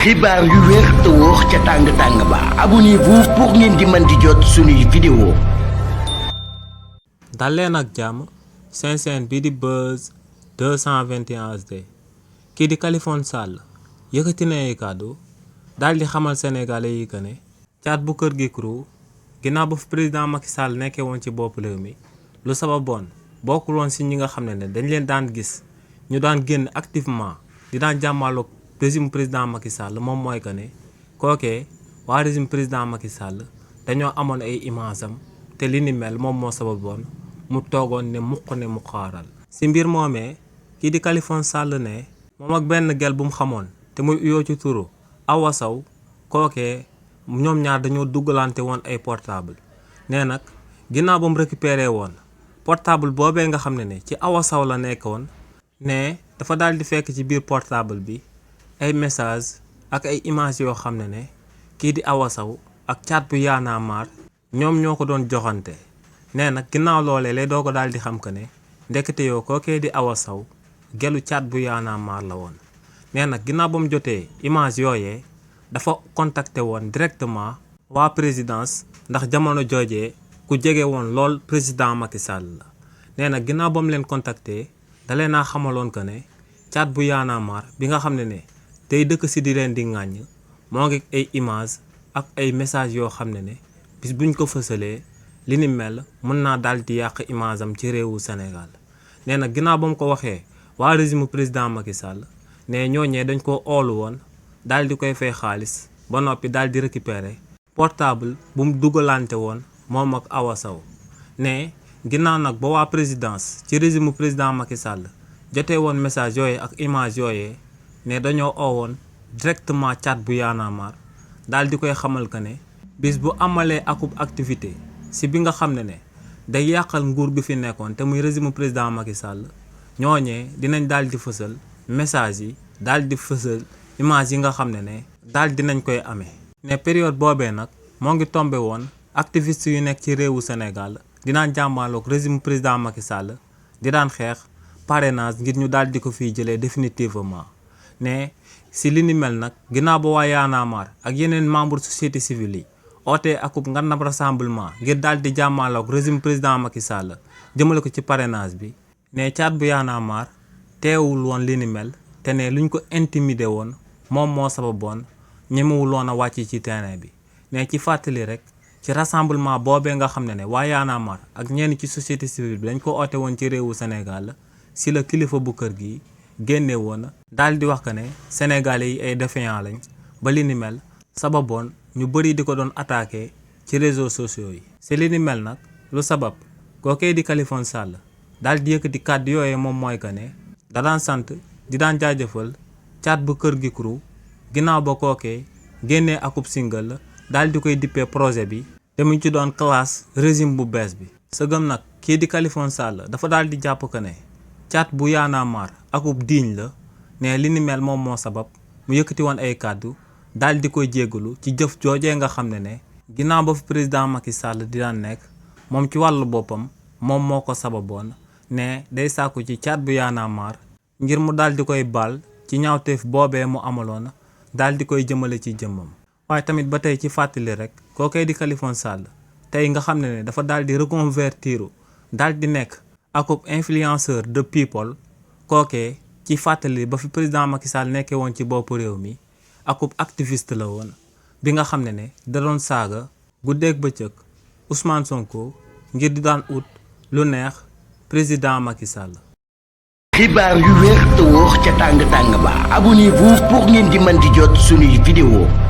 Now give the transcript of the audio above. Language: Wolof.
xibaar yu wér te wóor ca tàng-tàng ba abonnez-vous pour ngeen di mën di jot suñuy vidéo. dal leen ak jàmm seen chaîne bi di Buzz 221 HD kii di Kaliphone Sall yëkkati na ay kàddu daal di xamal sénégalais yi que ne caat bu kër gi crew ginnaaw ba fi président Macky Sall nekkee woon ci bopp réew mi lu sababoon bokkul woon si ñi nga xam ne dañ leen daan gis ñu daan génn activement di daan jàmmaaloog régime président Macky Sall moom mooy que ne kookee waa régime président Macky Sall dañoo amoon ay image am te li ni mel moom moo sababoon mu toogoon ne mu xaaral si mbir moomee kii di Kaliphone Sall ne moom ak benn gel bu mu xamoon te muy uyoo ci turu Awa Sow kookee ñoom ñaar dañoo duggalante woon ay portable nee nag ginnaaw ba mu récupéré woon portable boobee nga xam ne ci Awa Sow la nekkoon ne dafa daal di fekk ci biir portable bi ay message ak ay image yoo xam ne kii di Awa Sow ak caat bu Y'en a marre ñoom ñoo ko doon joxante nee nag ginnaaw loolee lay doo ko daal di xam que ne ndekete yoo kookee di Awa Sow gelu caat bu Y'en a marre la woon nee nag ginnaaw ba mu jotee image yooyee dafa contacté woon directement waa présidence ndax jamono joojee ku jege woon lool président Macky Sall la nee nag ginnaaw ba mu leen contacté dalee naa xamaloon que ne caat bu Y'en a marre bi nga xam ne tey dëkk si di leen di ŋàññ moo ngi ay image ak ay message yoo xam ne bis buñ ko fësalee li ni mel mën naa daal di yàq image am ci réewu Sénégal nee na ginnaaw ba mu ko waxee waa régime président Macky Sall ne ñooñee dañ ko oolu woon daal di koy fay xaalis ba noppi daal di récupérer portable bu mu dugalante woon moom ak Awa Sow ne ginnaaw nag ba waa présidence ci régime président Macky Sall jotee woon message yooyee ak image yooyee ne dañoo oowoon directement caat bu Y'en a marre daal di koy xamal que ne bis bu amalee akub activité si bi nga xam ne day yàqal nguur gi fi nekkoon te muy régime président Macky Sall ñooñee dinañ daal di fësal message yi daal di fësal image yi nga xam ne daal dinañ koy amee. ne période boobee nag moo ngi tombé woon activiste yu nekk ci réewu Sénégal dinaan jàmmaaloog régime président Macky Sall di daan xeex parrainage ngir ñu daal di ko fiy jëlee définitivement. ne si li ni mel nag ginnaaw ba waa Y'en a marre ak yeneen membre société civile yi ootee akub ngandam rassemblement ngir daal di jàmmaaloog régime président Macky Sall jëmale ko ci parrainage bi ne caat bu Y'en a marre teewul woon li ni mel te ne luñ ko intimidé woon moom moo sababoon ñemewul woon a wàcc ci terrain bi ne ci fàttali rek ci rassemblement boobee nga xam ne waa Y'en a marre ak ñenn ci société civile bi dañ ko oote woon ci réewu Sénégal si la kilifa bu kër gi génne woon daal di wax que ne sénégalais yi ay défiant lañ ba li ni mel sababoon ñu bëri di ko doon attaqué ci réseaux sociaux yi. si li ni mel nag lu sabab kookee di Kaliphone Sall daal di yëkkati kàddu yooyee moom mooy que ne da daan sant di daan jaajëfal caat bu kër gi crew ginnaaw ba kookee génnee akub single daal di koy dippee projet bi te mu ci doon classe régime bu bees bi. sëgëm nag kii di Kaliphone Sall dafa daal di jàpp que ne caat bu Y'en a marre akub diiñ la ne li ni mel moom moo sabab mu yëkkati woon ay kàddu daal di koy jéggalu ci jëf joojee nga xam ne ginnaaw ba fi président Macky Sall di daan nekk moom ci wàllu boppam moom moo ko sababoon ne day sàkku ci caat bu Y'en a marre ngir mu daal di koy baal ci ñaawteef boobee mu amaloon daal di koy jëmale ci jëmmam. waaye tamit ba tey ci fàttali rek kookee di Kaliphone Sall tey nga xam ne dafa daal di reconvertir daal di nekk akub influenceur de people kookee ci fàttali ba fi président Macky Sall nekkee woon ci bopp réew mi akub activiste la woon bi nga xam ne da doon saaga guddeeg bëccëg Ousmane Sonko ngir di daan ut lu neex président Macky Sall. xibaar yu wér te wóor ca tàng-tàng ba abonnez-vous pour ngeen di mën di jot suñuy vidéo.